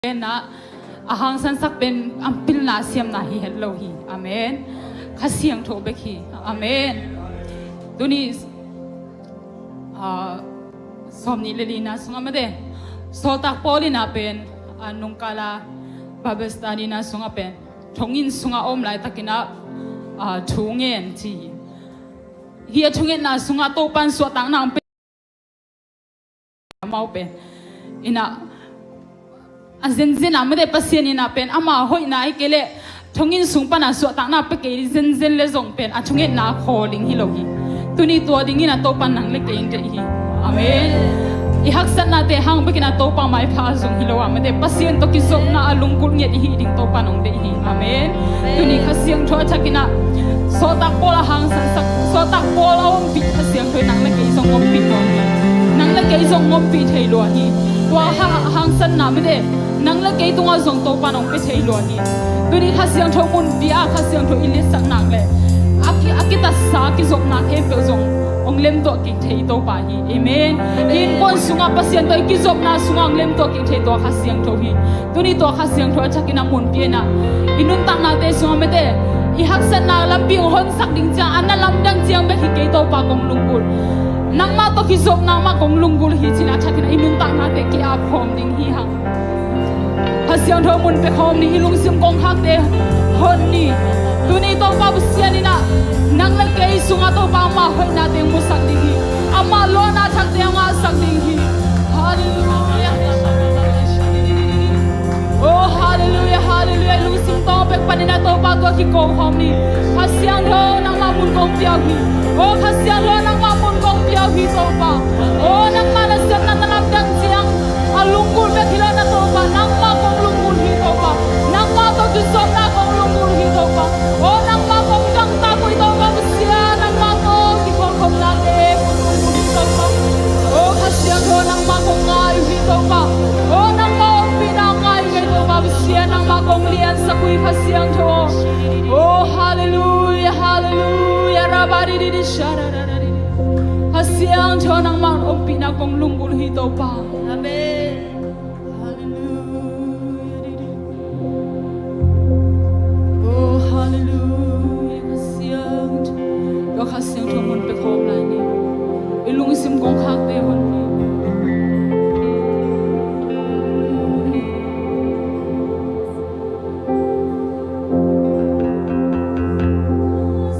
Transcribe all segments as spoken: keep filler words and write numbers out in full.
Pen a, a hangsansak pen a pilna siamna hi het lo hi. Amen. Kha Siangtho bek hi. Amen. Tuni, ah, sawmnih le lina sungah mate, sawltak Paul in a pen, a nungkala Bible study na sungah pen thonginn sungah a om laitakin a, ah, thu ngen ci hi. Hi a thungetna sungah Topan suahtakna hong pe amau pen. Ina, a zenzen a mate Pasian ina pen ama hoihna hi kei leh thonginn sung pana suahtakna pe kei zenzen le zong pen a thungetna a khawl ding hi lo hi. Tuni tua dingin a Topan nang le kei in deih hi. Amen. I haksatnate hang bekin a Topa maipha zong hi lo a mate Pasian tawh kizopna a lunggulh ngiat i hi ding Topan hong deih hi. Amen. Tuni Kha Siangtho a thakin a sawltak Paul a hangsansak, sawltak Paul a ompih Kha Siangtho in nang le kei zong ompih nuam hi. Nang le kei zong ompih thei lua hi. Tua ha-, hangsanna mate nang le kei tungah zong Topan hong pe thei lua hi. Tuni Kha Siangtho munpi a Kha Siangtho i liatsak nak le a ki, a kitatsa kizopna khempeuh zong hong lemtuah kik thei Topa hi. Amen. I innkuan sungah Pasian tawh i kizopna sungah hong lemtuah kik thei tua Kha Siangtho hi. Tuni tua Kha Siangtho a thakin a munpi in a i nuntaknate sungah mate i haksatna lampi hong honsak ding ciang a na lamdang ciang bek hi kei Topa kong lunggulh. Nangmah tawh kizopna mah kong lunggulh hi cin a thakin a i nuntaknate ki-ap khawm ding hi hang. Kha Siangtho mun pia khawm ni, i lungsim kongkhakte hon ni. Tuni Topa Pasian in a nang le kei sungah Topa ama hoihnate musak ding hi. Ama luahna thakte a ngahsak ding hi. Halleluia. Oh, halleluia, halleluia. I lungsim tawng pek panin a Topa tua kiko khawm ni. Kha Siangtho nangmah mun kong pia uh hi. Oh, Kha Siangtho nangmah mun kong pia uh hi Topa. Oh, nangmah na siatna na lamdang ciang a lunggulh bek hi lo na Topa, nangmah kong lunggulh hi Topa. Nangmah tawh kizopna kong lunggulh hi Topa. Oh, nangmah kong gangtak uh hi Topa Pasian, nangmah tawh kikhawlkhopnate kong lunggulh hi Topa. Oh, Kha Siangtho nangmah kong ngai uh hi Topa. Oh, nangmah ompihna ngai uh hi Topa Pasian, nangmah kong liansak uh hi Kha Siangtho. Oh, halleluia, halleluia, rabadididi, shadadadadi. Kha Siangtho nangmah ompihna kong lunggulh hi Topa. Amen. Halleluia. Oh, halleluia. Kha Siangtho. Tua Kha Siangtho mun pia khawm lai ni. I lungsim kongkhakte hon ni.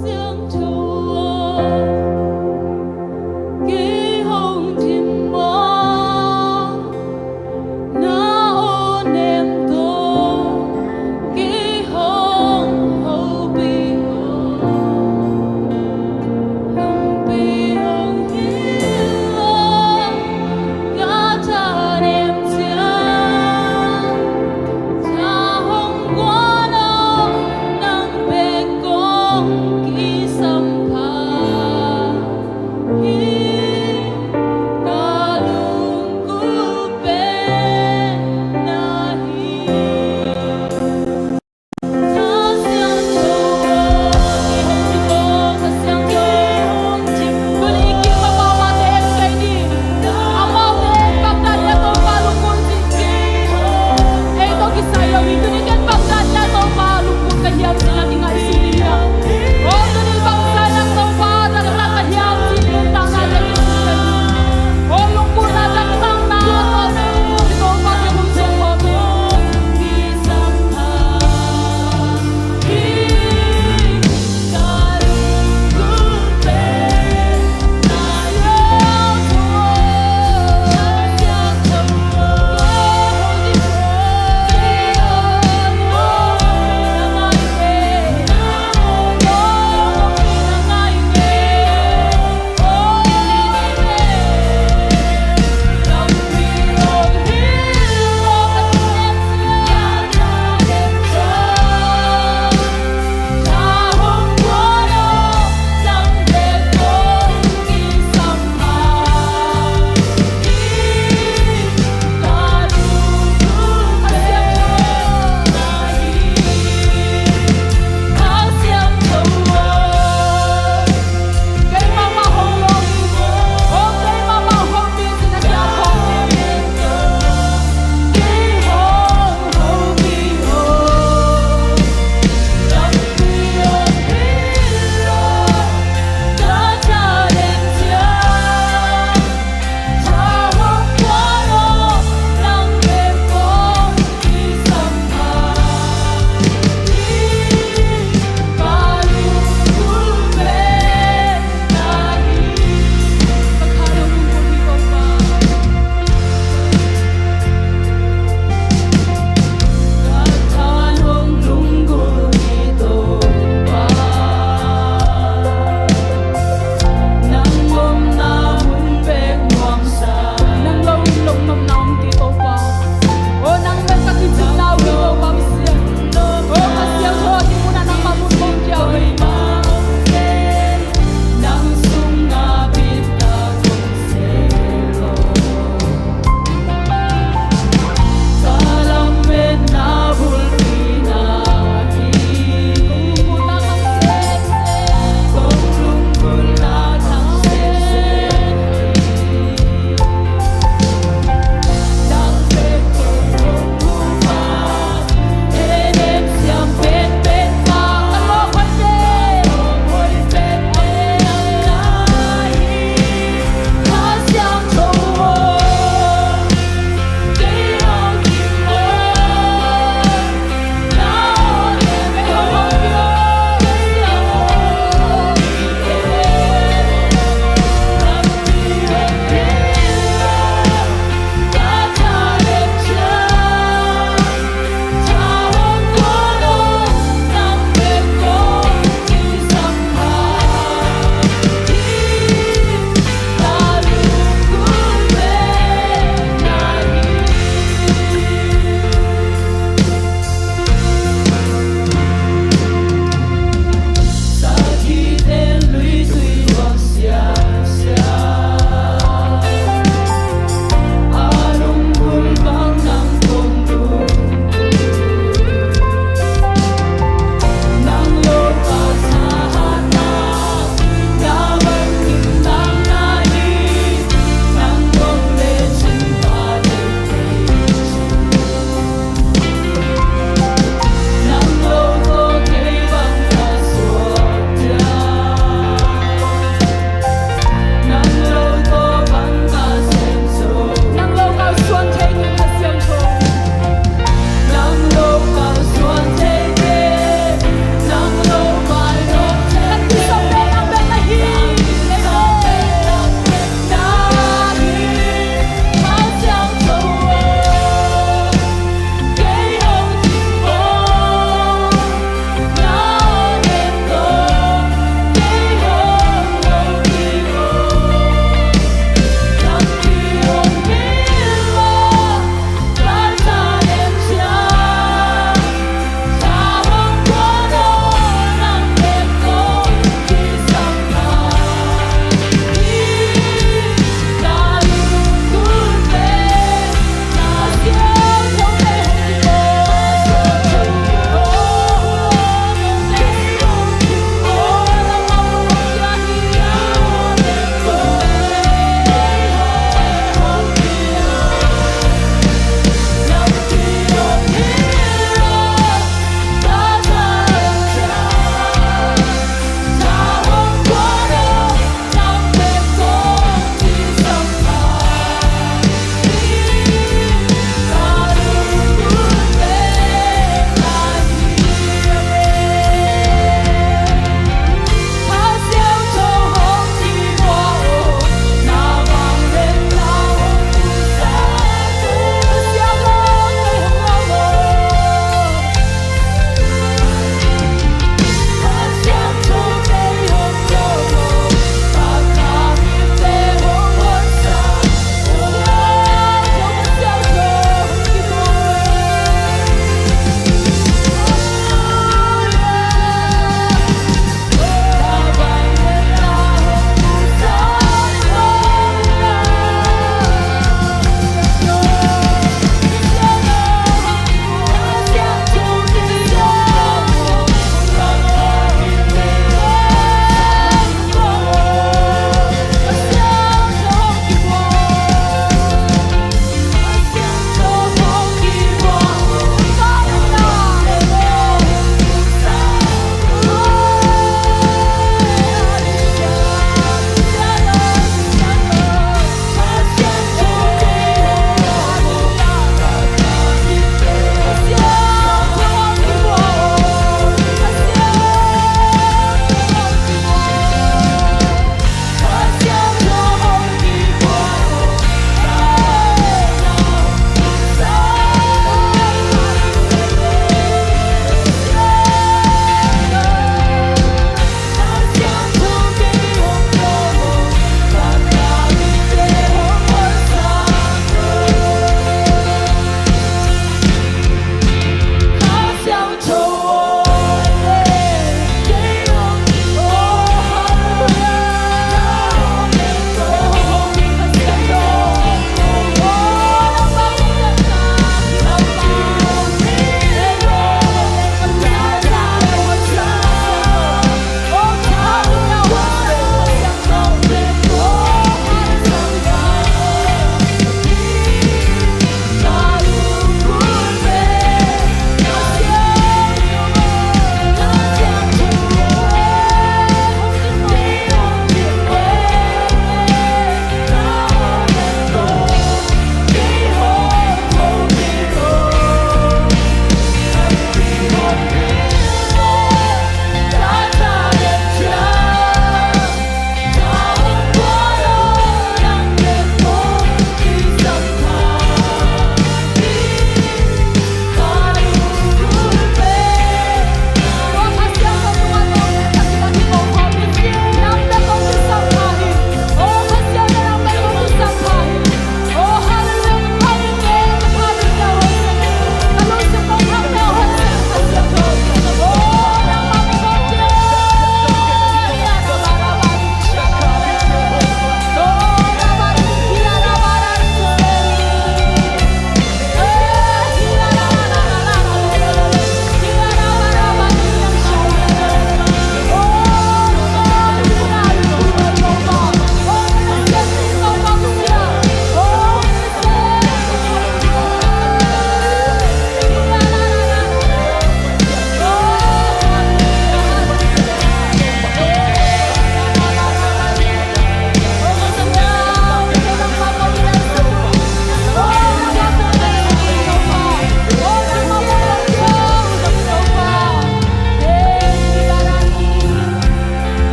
Siangtho. Kei hong thim maw?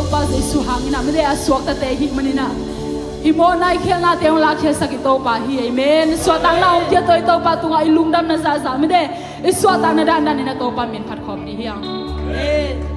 Topa Jesu hangin ah mite a suaktate hih manin ah hih mawhna i khialhnate hong lakkhiatsak i Topa hi. Amen. Suahtakna hong pia tawh i Topa tungah i lungdamna zahzah mite i suahtakna dandan in ah Topa min phat khawm dih hi hang. Amen.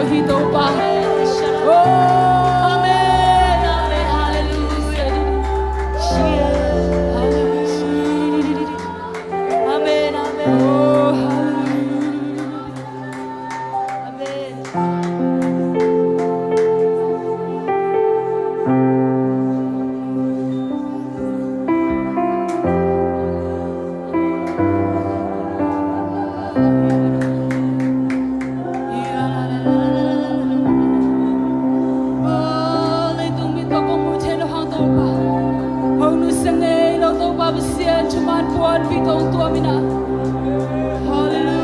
Hi Topa. Oh, amen, amen, hallelujah. Hallelujah. Amen, amen. Oh, hallelujah. Amen. Leitung mi tawh kong mu thei lo hang Topa, hong nusia ngei lo Topa Pasian, thuman puanpi tawh tuam in ah. Hallelujah.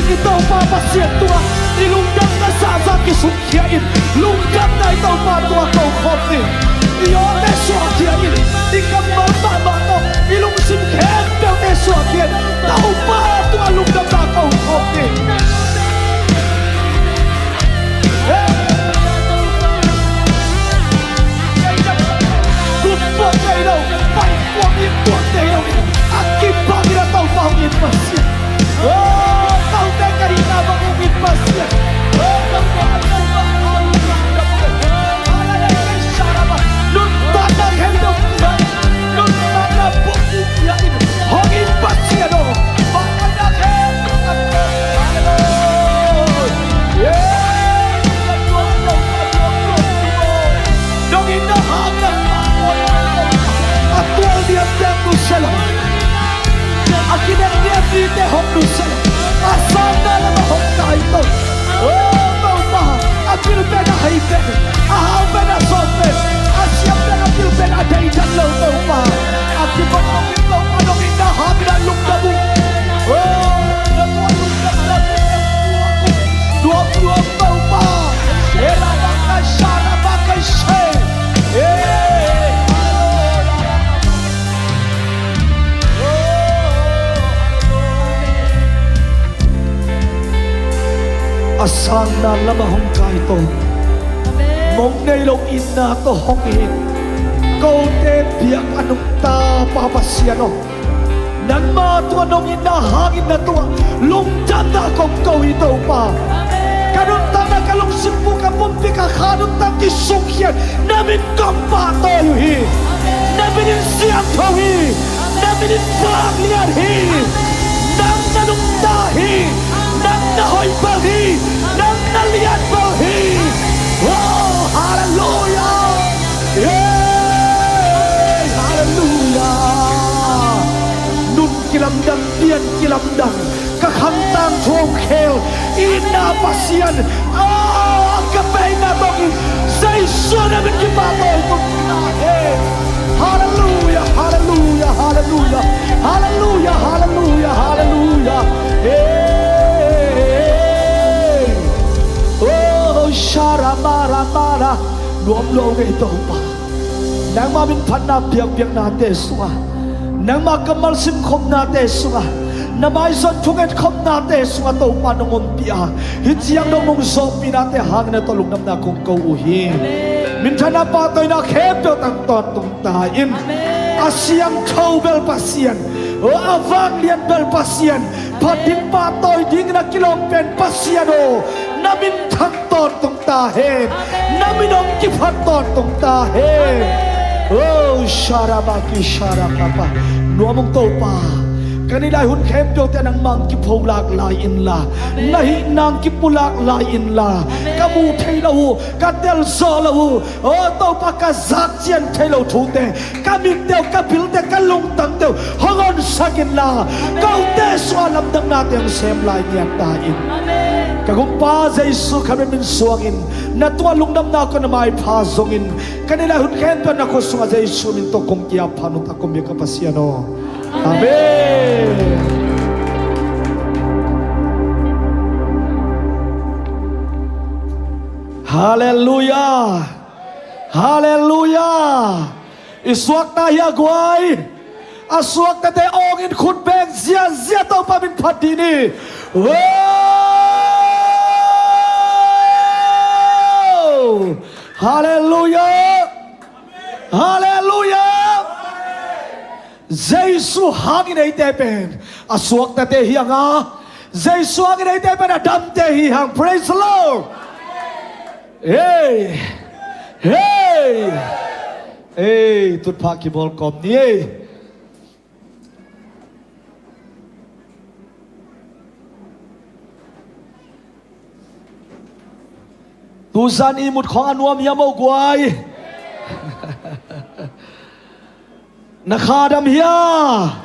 I Topa Pasian tungah i lungdamna zahzah kisukkhia in, lungdamna i Topa tungah ko khawm ni. I awte suahkhia in, i kammal mahmah tawh i lungsim khempeuhte suahkhia in, Topa tungah lungdamna ko khawm ni. Hey! Guppuak thei lo, paikuang in tuak thei lo, a kibang in a Topa hong it Pasian. Oh, taute ka hihna bang hong it Pasian. Oh, Topa, Topa, Topa, Topa. Nuntakna khempeuh, nuntakna bukim in hong it Pasian aw. Hallelujah. Dong in na hang na a tual lian deng nusia lo. A kidek lian dite hong nusia lo. A sanna lam a hong kaito. Oh, Topa. A pil pen a hei pen, a hau pen a sawt pen, a siam pen a pil pen a deidan lo Topa. A kipan dong in Topa dong in na hang na lungdam uh. Oh, na tua lungdam na lungdam. Nuam nuam Topa. Ela baka shara baka she. Eh. A sanna lam a hong kaito. Amen. Mong nei lo itna tawh hong it, kote biak a nungta Pa Pasian aw. Nangma tungah nong itna hangin na tungah lungdamna kong ko hi Topa. Amen. Ka nuntakna, ka lungsim, ka pumpi, ka kha nuntak kisukkhia in na min kong pahtawi uh hi. Amen. Na min in siangtho hi. Na min in vanglian hi. Nang na nungta hi. Nang na hoih bang hi. Nang na lian bang hi. Oh, hallelujah. Yeah, hallelujah. Nun kilamdang, pian kilamdang, ka khangtang thu hong khel i itna Pasian. Ah, ka peina tawh Jesu na min kipahtawi tung ta hen. Hallelujah, hallelujah, hallelujah. Hallelujah, hallelujah, hallelujah. Hey. Oh, shara mara mara. Nuam lo ngei Topa. Nangma min phatna biakpiaknate sungah, nangma kammal simkhopnate sungah, na maizawn thungetkhopnate sungah Topa nong ompih a, hih ciang dong nong zawhpihnate hangin na tawh lungdamna kong ko uh hi. Amen. Minthanna pahtawina khempeuh tang tawntung ta in. Amen. A siangtho bel Pasian, a vanglian bel Pasian, phat ding pahtawi dingin a kilawm pen Pasian aw, na min thang tawntung ta hen. Amen. Na min hong kiphat tawntung ta hen. Amen. Oh, sharabaki sharababa. Nuam ung Topa. Ka neih lai hun khempeuhte nangmah hong kipholak lai inla. Amen. Na hihna hong kipulak lai inla. Amen. Ka mu thei lo uh, ka telzawh lo uh, oh Topa, ka zak cian thei lo thute, ka mitte uh, ka bilte uh, ka lungtangte uh hong honsak inla. Amen. Kote sungah lamdangnate hong sem lai ngiat ta in. Amen. Ka Gumpa Jesu Khrih min suangin na tungah lungdamna kong na maipha zongin, ka neih lai hun khempeuh na khut sungah Jesu min tawh kong ki-ap pha nungta kong biak ka Pasian aw. Amen. Halleluiah. Halleluiah. I suakta hi a guai. A suaktate awngin khut beng ziazia Topa min phat dih ni. Wow! Halleluiah. Halleluiah. Jesu hangin eite pen a suaktate hi hang a, Jesu hangin eite pen a damte hi hang. Praise the Lord. Hey. Hey. Hey, tutphah kibawl kawm ni ei. Tuzan ihmut khawng a nuam hiam aw guai? Na kha dam hia?